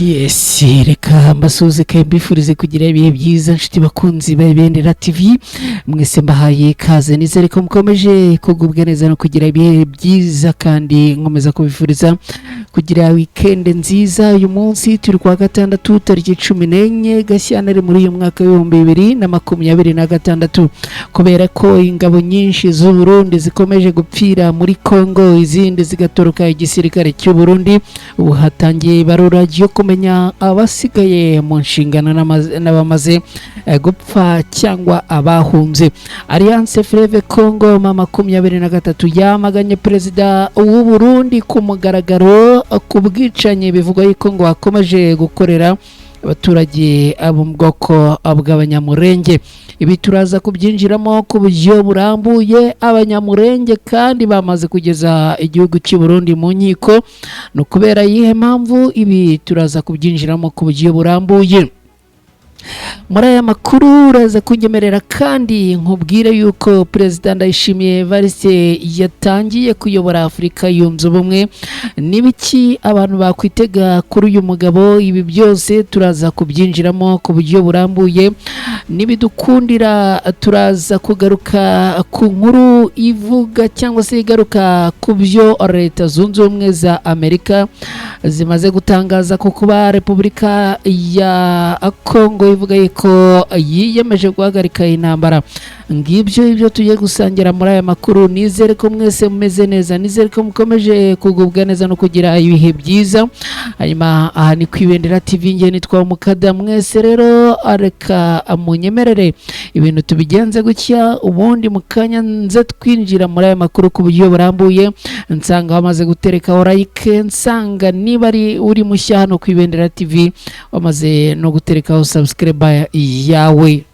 Yes, reka mbasuhuze kandi mbifurize kugira ibihe byiza nshuti bakunzi ba Ibendera TV. Mwese mbahaye ikaze, nizere ko mukomeje kugubwa neza no kugira ibihe byiza, kandi nkomeza kubifuriza kugira weekend nziza. Uyu munsi turi kuwa gatandatu, tariki 14 Gashyantare muri uyu mwaka w'2026. Kubera ko ingabo nyinshi z'u Burundi zikomeje gupfira muri Congo, izindi zigatoroka igisirikare cy'u Burundi, ubu hatangiye ibarura ryo kumenya abasigaye mu nshingano n'abamaze gupfa cyangwa abahunze. Alliance Fleuve Congo ma 23 yamaganye perezida w'u Burundi ku mugaragaro ku bwicanyi bivugwa yuko ngo hakomeje gukorera abaturage abo mu bwoko bw'Abanyamurenge. Ibi turaza kubyinjiramo ku buryo burambuye. Abanyamurenge kandi bamaze kugeza igihugu cy'u Burundi mu nkiko, ni ukubera iyihe mpamvu? Ibi turaza kubyinjiramo ku buryo burambuye muri aya makuru. Uraza kunyemerera kandi nkubwire yuko perezida Ndayishimiye Evariste yatangiye kuyobora Afurika Yunze Ubumwe. N'ibiki abantu bakwitega kuri uyu mugabo? Ibi byose turaza kubyinjiramo ku buryo burambuye. Nibidukundira turaza kugaruka ku nkuru ivuga cyangwa se igaruka ku byo Leta Zunze Ubumwe za Amerika zimaze gutangaza ko kuba Repubulika ya Kongo ivuga yuko yiyemeje guhagarika intambara. Ngibyo ibyo tugiye gusangira muri aya makuru. Nizere ko mwese mumeze neza, nizere ko mukomeje kugubwa neza no kugira ibihe byiza. Hanyuma aha ni ku Ibendera TV, nge nitwa Mukada. Mwese rero reka munyemerere ibintu tubigenze gutya, ubundi mu kanya nze twinjira muri aya makuru ku buryo burambuye. Nsanga wamaze guterekaho like, nsanga niba ari uri mushya hano ku Ibendera TV wamaze no guterekaho subscribe yawe.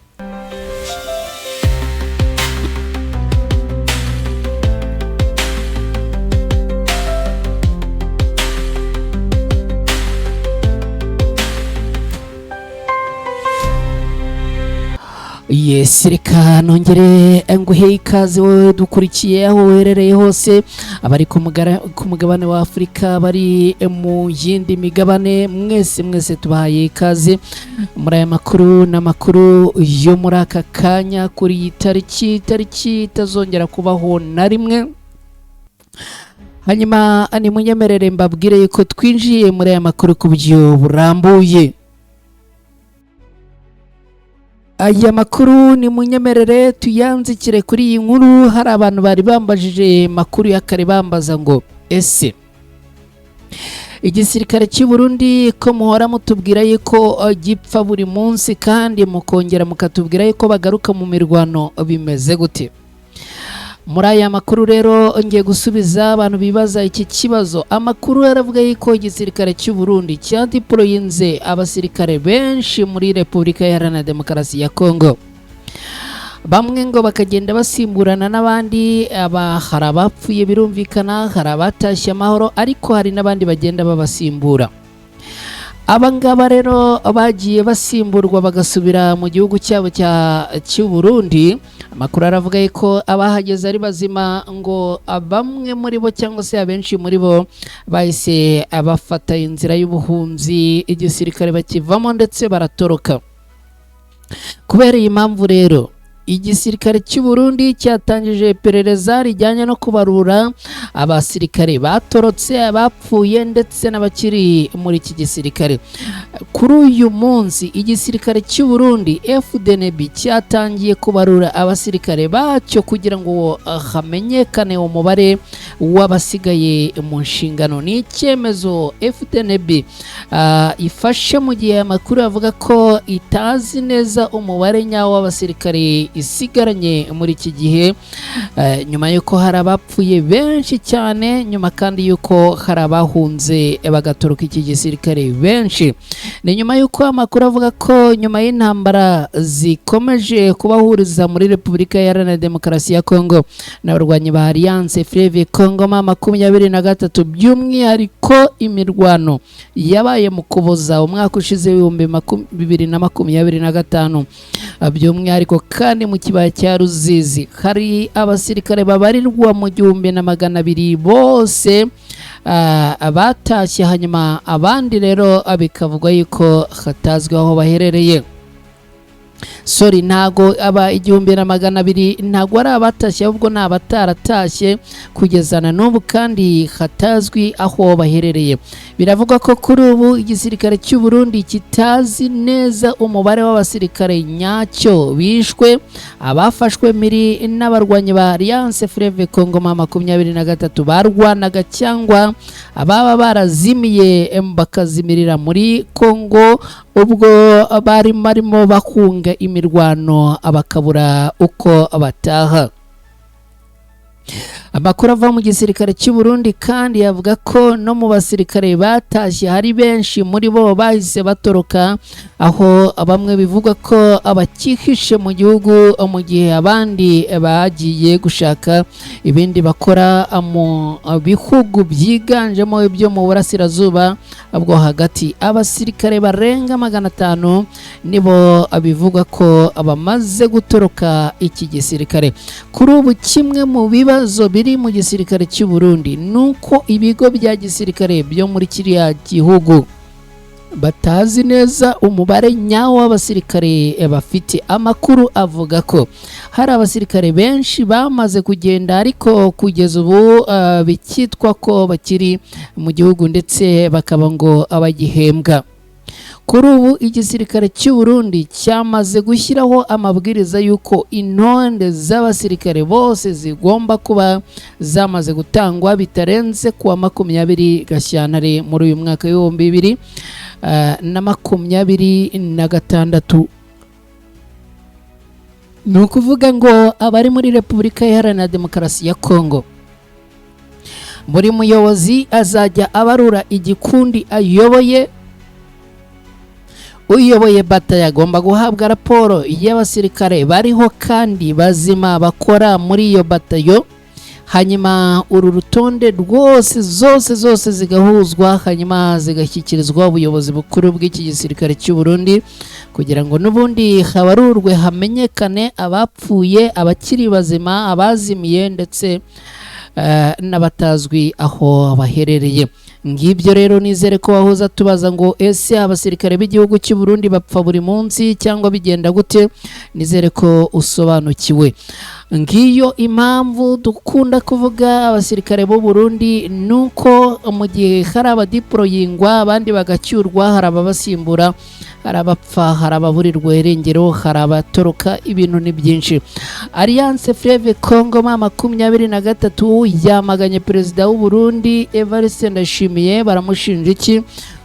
Yes, reka nongere nguhe ikaze wowe dukurikiye aho uherereye hose, abari ku mugabane wa Afurika, bari mu yindi migabane, mwese mwese tubahaye ikaze muri aya makuru n'amakuru yo muri aka kanya kuri iyi tariki, tariki itazongera kubaho na rimwe. Hanyuma nimunyemerere mbabwire yuko twinjiye muri aya makuru ku buryo burambuye. Aya makuru ni munyemerere tuyanzikire kuri iyi nkuru. Hari abantu bari bambajije makuru ya kare, bambaza ngo ese igisirikare cy'u Burundi ko muhora mutubwira yuko gipfa buri munsi, kandi mukongera mukatubwira yuko bagaruka mu mirwano, bimeze gute? Muri aya makuru rero ngiye gusubiza abantu bibaza iki kibazo. Amakuru aravuga yuko igisirikare cy'u Burundi cyadiporoyinze abasirikare benshi muri Repubulika Iharanira Demokarasi ya Kongo, bamwe ngo bakagenda basimburana n'abandi. Aba hari abapfuye birumvikana, hari abatashye amahoro, ariko hari n'abandi bagenda babasimbura. Aba ngaba rero bagiye basimburwa bagasubira mu gihugu cyabo cy'u Burundi. Amakuru aravuga ko abahageze ari bazima ngo bamwe muri bo cyangwa se abenshi muri bo bahise bafata inzira y'ubuhunzi, igisirikare bakivamo ndetse baratoroka. Kubera iyi mpamvu rero igisirikare cy'u Burundi cyatangije iperereza rijyanye no kubarura abasirikare batorotse, abapfuye ndetse n'abakiri muri iki gisirikare. Kuri uyu munsi igisirikare cy'u Burundi FDNB cyatangiye kubarura abasirikare bacyo kugira ngo hamenyekane umubare w'abasigaye mu nshingano. Ni icyemezo FDNB ifashe mu gihe amakuru avuga ko itazi neza umubare nyawo w'abasirikare isigaranye muri iki gihe, nyuma y'uko hari abapfuye benshi cyane, nyuma kandi y'uko hari abahunze bagatoroka iki gisirikare benshi. Ni nyuma y'uko amakuru avuga ko nyuma y'intambara zikomeje kubahuriza muri Repubulika Iharanira Demokarasi ya Kongo n'abarwanyi ba Alliance Fleuve Congo ma 23, by'umwihariko imirwano yabaye mu Kuboza umwaka ushize 2025, by'umwihariko kandi mu kibaya cya Ruzizi hari abasirikare babarirwa mu 1200 bose Batashye, hanyuma abandi rero bikavugwa yuko hatazwi aho baherereye. Sorry, ntago aba 1200 ntago ari abatashye, ahubwo ni abataratashye kugeza na n'ubu kandi hatazwi aho baherereye. Biravugwa ko kuri ubu igisirikare cy'u Burundi kitazi neza umubare w'abasirikare nyacyo bishwe, abafashwe miri n'abarwanyi ba Alliance Fleuve Congo M23 barwanaga, cyangwa ababa barazimiye bakazimirira muri Congo ubwo bari barimo bahunga imirwano bakabura uko bataha. Amakuru ava mu gisirikare cy'u Burundi kandi yavuga ko no mu basirikare batashye hari benshi muri bo bahise batoroka, aho bamwe bivugwa ko abakihishe mu gihugu, mu gihe abandi bagiye gushaka ibindi bakora mu bihugu byiganjemo ibyo mu burasirazuba bwo hagati. Abasirikare barenga 500 nibo bivugwa ko bamaze gutoroka iki gisirikare. Kuri ubu kimwe mu bibazo biri mu gisirikare cy'u Burundi nuko ibigo bya gisirikare byo muri kiriya gihugu batazi neza umubare nyawo w'abasirikare bafite. Amakuru avuga ko hari abasirikare benshi bamaze kugenda, ariko kugeza ubu bikitwa ko bakiri mu gihugu ndetse bakaba ngo abagihembwa. Kuri ubu igisirikare cy'u Burundi cyamaze gushyiraho amabwiriza y'uko intonde z'abasirikare bose zigomba kuba zamaze gutangwa bitarenze kuwa 20 Gashyantare muri uyu mwaka w'2026. Ni ukuvuga ngo abari muri Repubulika Iharanira Demokarasi ya Kongo, buri muyobozi azajya abarura igikundi ayoboye. Uyoboye batayo agomba guhabwa raporo y'abasirikare bariho kandi bazima bakora muri iyo batayo, hanyuma uru rutonde rwose zose zose zigahuzwa, hanyuma zigashyikirizwa ubuyobozi bukuru bw'iki gisirikare cy'u Burundi, kugira ngo n'ubundi habarurwe hamenyekane abapfuye, abakiri bazima, abazimiye ndetse n'abatazwi aho baherereye. Ngibyo rero, nizere ko wahoza tubaza ngo ese abasirikare b'igihugu cy'u Burundi bapfa buri munsi cyangwa bigenda gute? Nizere ko usobanukiwe. Ngiyo impamvu dukunda kuvuga abasirikare b'u Burundi, nuko mu gihe hari abadiporoyingwa abandi bagacyurwa, hari ababasimbura, hari abapfa, hari ababurirwa irengero, hari abatoroka, ibintu ni byinshi. Alliance Fleuve Congo M23 yamaganye perezida w'u Burundi Evariste Ndayishimiye. Baramushinja iki?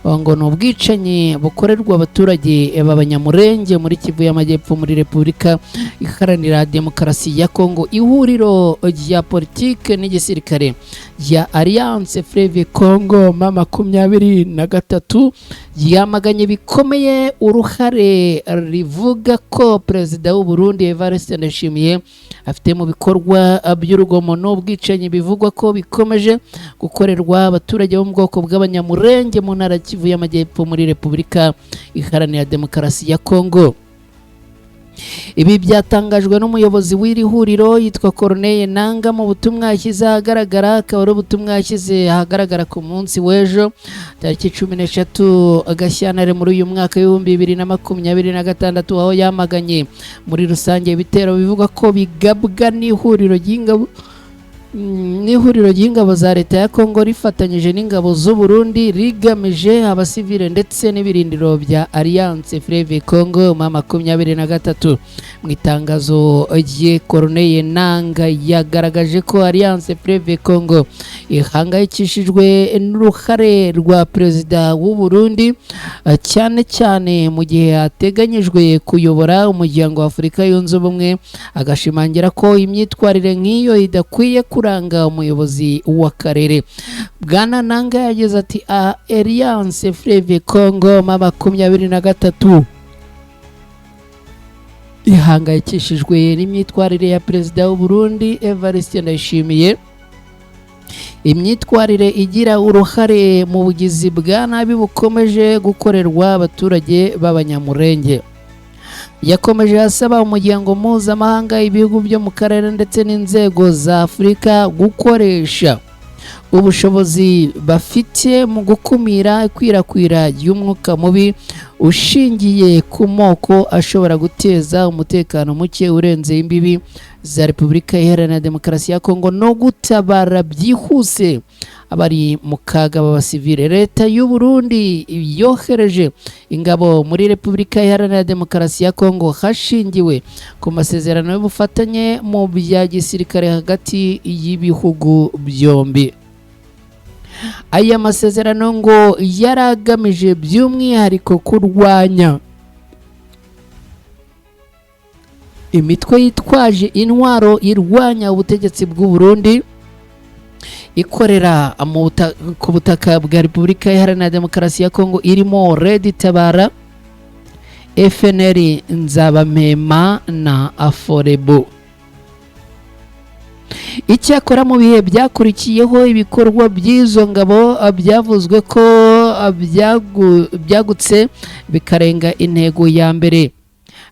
Ngo ni ubwicanyi bukorerwa abaturage b'Abanyamurenge muri Kivu y'Amajyepfo muri Repubulika Iharanira Demokarasi ya Kongo. Ihuriro rya politike n'igisirikare rya Alliance Fleuve Congo M23 yamaganye bikomeye uruhare rivuga ko perezida w'u Burundi Evariste Ndayishimiye afite mu bikorwa by'urugomo n'ubwicanyi bivugwa ko bikomeje gukorerwa abaturage bo mu bwoko bw'Abanyamurenge mu ntara Kivu y'Amajyepfo muri Repubulika Iharanira Demokarasi ya Kongo. Ibi byatangajwe n'umuyobozi w'iri huriro yitwa Corneille Nanga mu butumwa yashyize ahagaragara, akaba ari ubutumwa yashyize ahagaragara ku munsi w'ejo tariki 13 Gashyantare muri uyu mwaka w'2026, aho yamaganye muri rusange ibitero bivugwa ko bigabwa n'ihuriro ry'ingabo n'ihuriro ry'ingabo za leta ya Kongo rifatanyije n'ingabo z'u Burundi rigamije abasivile ndetse n'ibirindiro bya Alliance Fleuve Congo M23. Mu itangazo rye, Corneille Nanga yagaragaje ko Alliance Fleuve Congo ihangayikishijwe n'uruhare rwa perezida w'u Burundi, cyane cyane mu gihe hateganyijwe kuyobora umuryango wa Afurika Yunze Ubumwe, agashimangira ko imyitwarire nk'iyo idakwiye kuranga umuyobozi w'akarere. Bwana Nanga yagize ati Alliance Fleuve Congo M23 ihangayikishijwe n'imyitwarire ya perezida w'u Burundi Evariste Ndayishimiye, imyitwarire igira uruhare mu bugizi bwa nabi bukomeje gukorerwa abaturage b'Abanyamurenge. Yakomeje asaba umuryango mpuzamahanga, ibihugu byo mu karere ndetse n'inzego za Afurika gukoresha Ubushobozi bafite mu gukumira ikwirakwira ry'umwuka mubi ushingiye ku moko ashobora guteza umutekano muke urenze imbibi za Repubulika Iharanira Demokarasi ya Kongo no gutabara byihuse abari mu kaga b'abasivile. Leta y'u Burundi yohereje ingabo muri Repubulika Iharanira Demokarasi ya Kongo hashingiwe ku masezerano y'ubufatanye mu bya gisirikare hagati y'ibihugu byombi. Aya masezerano ngo yari agamije by'umwihariko kurwanya imitwe yitwaje intwaro irwanya ubutegetsi bw'u Burundi ikorera ku butaka bwa Repubulika Iharanira Demokarasi ya Kongo, irimo Red Tabara, FNL Nzabampema na Aforebo. Icyakora mu bihe byakurikiyeho, ibikorwa by'izo ngabo byavuzwe ko byagutse bikarenga intego ya mbere,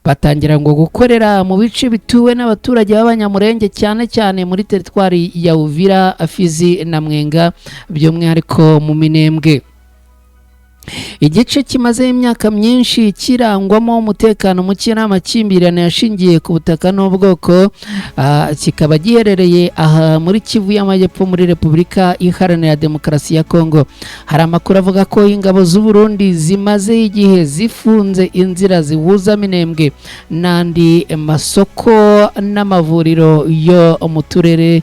batangira ngo gukorera mu bice bituwe n'abaturage b'Abanyamurenge, cyane cyane muri teritwari ya Uvira, Fizi na Mwenga, by'umwihariko mu Minembwe, igice kimaze imyaka myinshi kirangwamo umutekano muke n'amakimbirane yashingiye ku butaka n'ubwoko, kikaba giherereye aha muri Kivu y'Amajyepfo muri Repubulika Iharanira Demokarasi ya Kongo. Hari amakuru avuga ko ingabo z'u Burundi zimaze igihe zifunze inzira zihuza Minembwe n'andi masoko n'amavuriro yo mu turere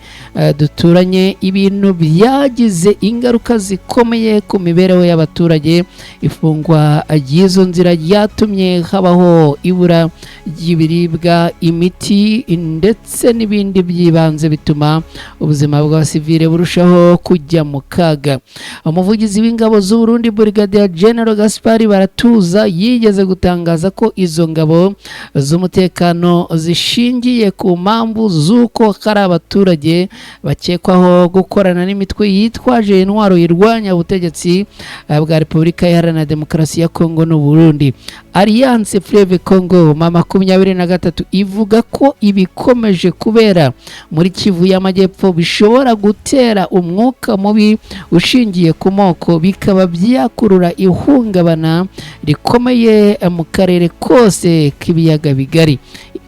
duturanye, ibintu byagize ingaruka zikomeye ku mibereho y'abaturage. Ifungwa ry'izo nzira ryatumye habaho ibura ry'ibiribwa, imiti ndetse n'ibindi by'ibanze, bituma ubuzima bw'abasivile burushaho kujya mu kaga. Umuvugizi w'ingabo z'u Burundi, Brigadier General Gaspard Baratuza, yigeze gutangaza ko izo ngabo z'umutekano zishingiye ku mpamvu z'uko hari abaturage bakekwaho gukorana n'imitwe yitwaje intwaro irwanya ubutegetsi bwa Repubulika Iharanira Demokarasi ya Kongo n'u Burundi. Alliance Fleuve Congo M23 ivuga ko ibikomeje kubera muri Kivu y'Amajyepfo bishobora gutera umwuka mubi ushingiye ku moko, bikaba byakurura ihungabana rikomeye mu karere kose k'ibiyaga bigari.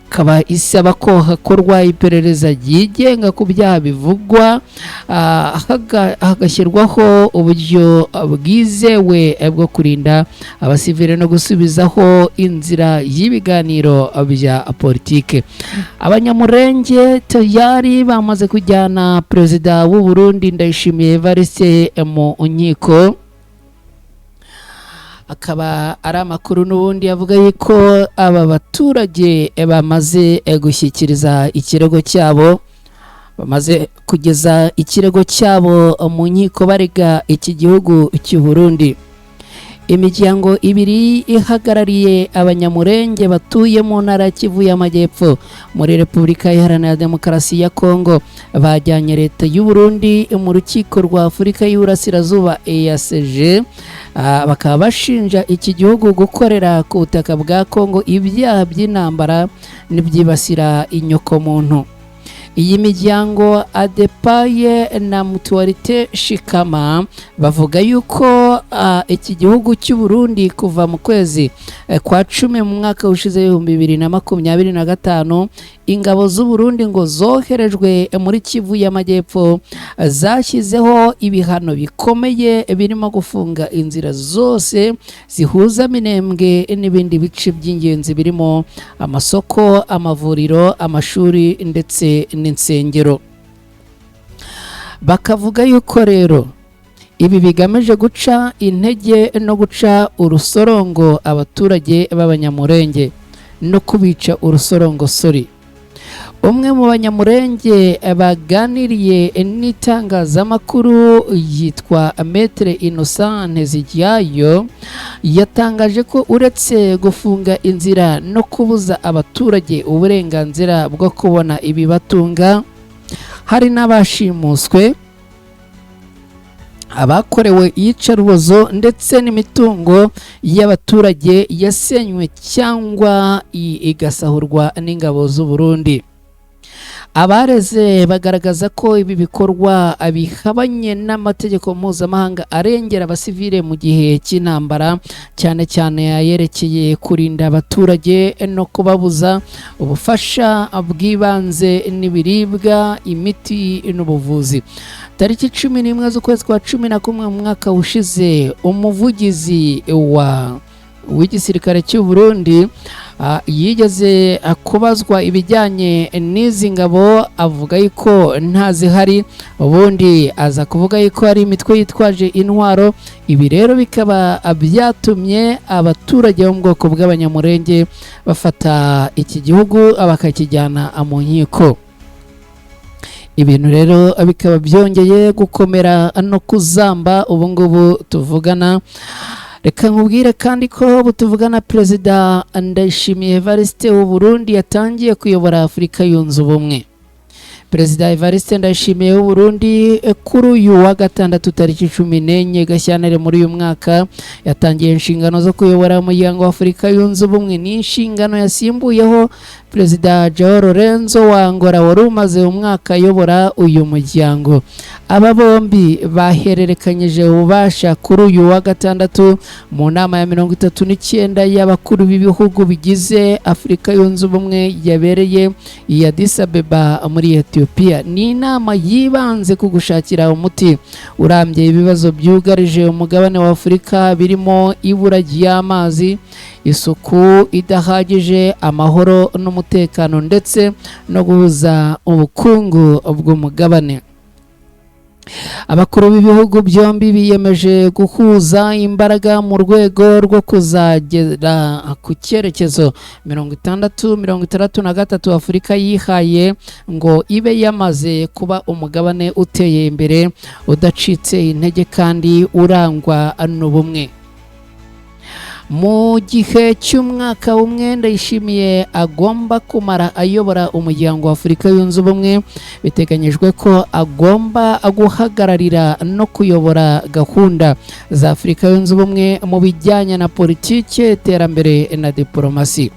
Ikaba isaba ko hakorwa iperereza ryigenga ku byaha bivugwa, hagashyirwaho uburyo bwizewe bwo kurinda abasivile no gusubizaho inzira y'ibiganiro bya politike. Abanyamurenge tayari bamaze kujyana Perezida w'u Burundi Ndayishimiye Evariste mu nkiko. Akaba ari amakuru n'ubundi avuga yuko aba baturage bamaze gushyikiriza ikirego cyabo, bamaze kugeza ikirego cyabo mu nkiko barega iki gihugu cy'u Burundi. Imiryango ibiri ihagarariye Abanyamurenge batuye mu ntara ya Kivu y'Amajyepfo muri Repubulika Iharanira Demokarasi ya Kongo bajyanye leta y'u Burundi mu rukiko rwa Afurika y'Iburasirazuba, EACG, bakaba bashinja iki gihugu gukorera ku butaka bwa Kongo ibyaha by'intambara n'ibyibasira inyokomuntu. Iyi miryango, Adepaye na Mutualité Shikama, bavuga yuko iki gihugu cy'u Burundi kuva mu kwezi kwa 10 mu mwaka ushize 2025, ingabo z'u Burundi ngo zoherejwe muri Kivu y'Amajyepfo zashyizeho ibihano bikomeye birimo gufunga inzira zose zihuza Minembwe n'ibindi bice by'ingenzi birimo amasoko, amavuriro, amashuri ndetse n'insengero. Bakavuga yuko rero ibi bigamije guca intege no guca urusorongo abaturage b'Abanyamurenge no kubica urusorongosori. Umwe mu Banyamurenge baganiriye n'itangazamakuru yitwa Maître Innocent Nteziryayo yatangaje ko uretse gufunga inzira no kubuza abaturage uburenganzira bwo kubona ibibatunga, hari n'abashimuswe, abakorewe iyicarubozo, ndetse n'imitungo y'abaturage yasenywe cyangwa igasahurwa n'ingabo z'u Burundi. Abareze bagaragaza ko ibi bikorwa bihabanye n'amategeko mpuzamahanga arengera abasivile mu gihe cy'intambara, cyane cyane ayerekeye kurinda abaturage no kubabuza ubufasha bw'ibanze n'ibiribwa, imiti n'ubuvuzi. Tariki 11 z'ukwezi kwa 11 mu mwaka ushize, umuvugizi wa w'igisirikare cy'u Burundi yigeze kubazwa ibijyanye n'izi ngabo, avuga yuko ntazihari, ubundi aza kuvuga yuko hari imitwe yitwaje intwaro. Ibi rero bikaba byatumye abaturage bo mu bwoko bw'Abanyamurenge bafata iki gihugu bakakijyana mu nkiko. Ibintu rero bikaba byongeye gukomera no kuzamba ubu ngubu tuvugana. Reka nkubwire kandi ko ubu tuvugana Perezida Ndayishimiye Evariste w'u Burundi yatangiye kuyobora Afurika Yunze Ubumwe. Perezida Evariste Ndayishimiye w'u Burundi kuri uyu wa gatandatu tariki 14 Gashyantare muri uyu mwaka yatangiye inshingano zo kuyobora umuryango wa Afurika Yunze Ubumwe. Ni inshingano yasimbuyeho Perezida João Lourenço wa Angola wari umaze umwaka ayobora uyu muryango. Aba bombi bahererekanyije ububasha kuri uyu wa gatandatu mu nama ya 39 y'abakuru b'ibihugu bigize Afurika Yunze Ubumwe yabereye i Addis Abeba muri Ethiopia. Ni inama yibanze ku gushakira umuti urambye ibibazo byugarije umugabane wa Afurika, birimo ibura ry'amazi, isuku idahagije, amahoro n'umutekano, ndetse no guhuza ubukungu bw'umugabane. Abakuru b'ibihugu byombi biyemeje guhuza imbaraga mu rwego rwo kuzagera ku cyerekezo 6063 Afurika yihaye ngo ibe yamaze kuba umugabane uteye imbere, udacitse intege kandi urangwa n'ubumwe. Mu gihe cy'umwaka umwe Ndayishimiye agomba kumara ayobora umuryango wa Afurika Yunze Ubumwe, biteganyijwe ko agomba guhagararira no kuyobora gahunda za Afurika Yunze Ubumwe mu bijyanye na politiki, iterambere na diporomasi.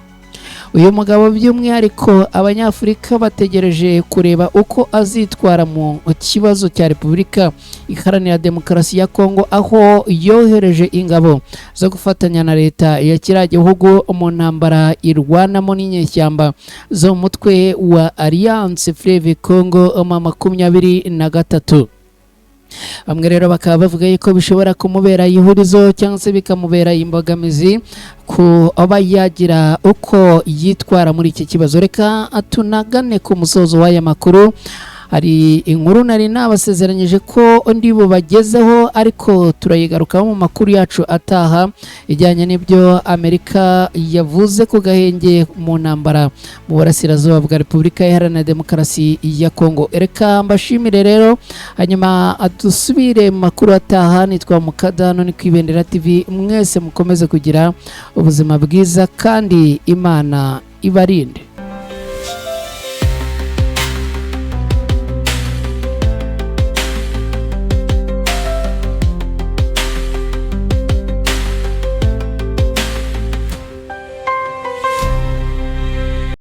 Uyu mugabo by'umwihariko Abanyafurika bategereje kureba uko azitwara mu kibazo cya Repubulika Iharanira Demokarasi ya Kongo, aho yohereje ingabo zo gufatanya na leta ya kiriya gihugu mu ntambara irwanamo n'inyeshyamba zo mu mutwe wa Alliance Fleuve Congo M23. Bamwe rero bakaba bavuga yuko bishobora kumubera ihurizo cyangwa se bikamubera imbogamizi kuba yagira uko yitwara muri iki kibazo. Reka tunagane ku musozo w'aya makuru. Hari inkuru nari nabasezeranyije ko ndi bubagezeho, ariko turayigarukaho mu makuru yacu ataha, ijyanye n'ibyo Amerika yavuze ku gahenge mu ntambara mu burasirazuba bwa Repubulika Iharanira Demokarasi ya Kongo. Reka mbashimire rero, hanyuma dusubire mu makuru ataha. Nitwa Mukadano, ni ku Ibendera TV. Mwese mukomeze kugira ubuzima bwiza kandi Imana ibarinde.